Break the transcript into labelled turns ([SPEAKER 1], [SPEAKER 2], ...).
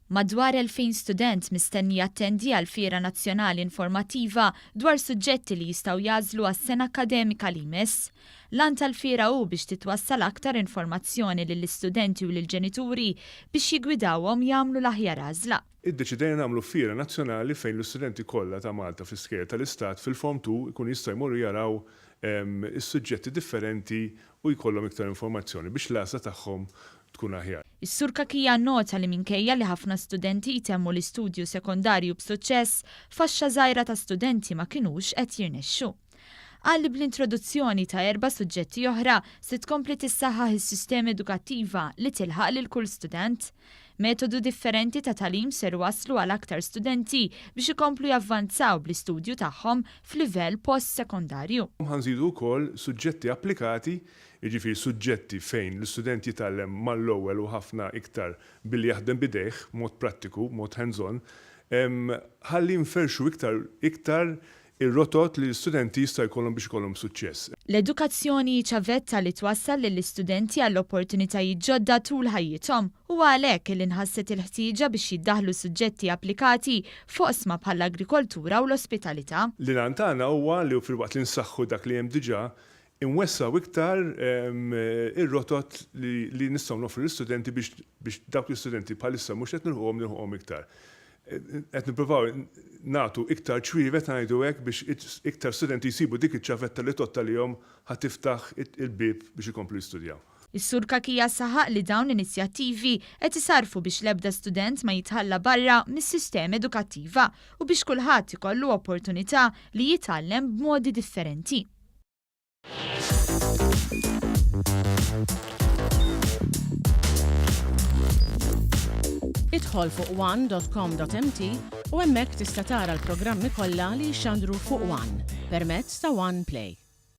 [SPEAKER 1] Madwar 2,000 student mistenni jattendi għal fiera nazzjonali informattiva dwar suġġetti li jistgħu jagħżlu għas-sena akkademika li jmiss. L-għan tal-fiera hu biex titwassal aktar informazzjoni lill-istudenti u lill-ġenituri biex jiggwidawhom jagħmlu l-aħjar għażla.
[SPEAKER 2] Iddeċidejna nagħmlu fiera nazzjonali fejn l-istudenti kollha ta' Malta fl-iskejjel tal-Istat fil-Form 2 ikunu jistgħu jmorru jaraw is-suġġetti differenti u jkollhom iktar informazzjoni biex l-għażla tagħhom tkun aħjar.
[SPEAKER 1] Is-Sur Cachia nnota li minkejja li ħafna studenti jtemmu l-istudju sekondarju b'suċċess, faxxa żgħira ta' studenti ma kinux qed jirnexxu. Qal li bl-introduzzjoni ta' erba' suġġetti oħra se tkompli tissaħħaħ is-sistema edukattiva li tilħaq lil kull student. Metodu differenti ta' tagħlim ser iwasslu għal aktar studenti biex ikomplu javvanzaw bl-istudju tagħhom f'livell post-sekondarju.
[SPEAKER 2] Ħa nżidu wkoll suġġetti applikati, jiġifieri suġġetti fejn l-istudent jitgħallem mal-ewwel u ħafna iktar billi jaħdem b'idejh, b'mod prattiku, b'mod hands-on, ħalli nferrxu iktar iktar ir-rotot li l-istudenti jista' jkollhom biex ikollhom suċċess.
[SPEAKER 1] L-edukazzjoni hi ċavetta li twassal lill-istudenti għal opportunitajiet ġodda tul ħajjithom. Huwa għalhekk li nħasset il-ħtieġa biex jiddaħħlu suġġetti applikati f'oqsma bħall-agrikoltura u l-ospitalità.
[SPEAKER 2] L-għan tagħna huwa li filwaqt li nsaħħu dak li hemm diġà, inwessgħu iktar ir-rotot li nistgħu noffru lill-istudenti biex dawk l-istudenti bħalissa mhux qed nilħquhom nilħquhom iktar. Qed nippruvaw nagħtu iktar ċwievet ngħidu hekk biex iktar studenti jsibu dik iċ-ċavetta li tgħodd għalihom ħa tiftaħ il-bieb biex ikomplu jistudjaw.
[SPEAKER 1] Is-Sur Cachia saħaq li dawn l-inizjattivi qed isarrfu biex l-ebda student ma jitħalla barra mis-sistema edukattiva u biex kulħadd ikollu opportunità li jitgħallem b'modi differenti.
[SPEAKER 3] Idħol fuq one.com.mt u hemmhekk tista' tara l-programmi kollha li jixxandru fuq One permezz ta' One Play.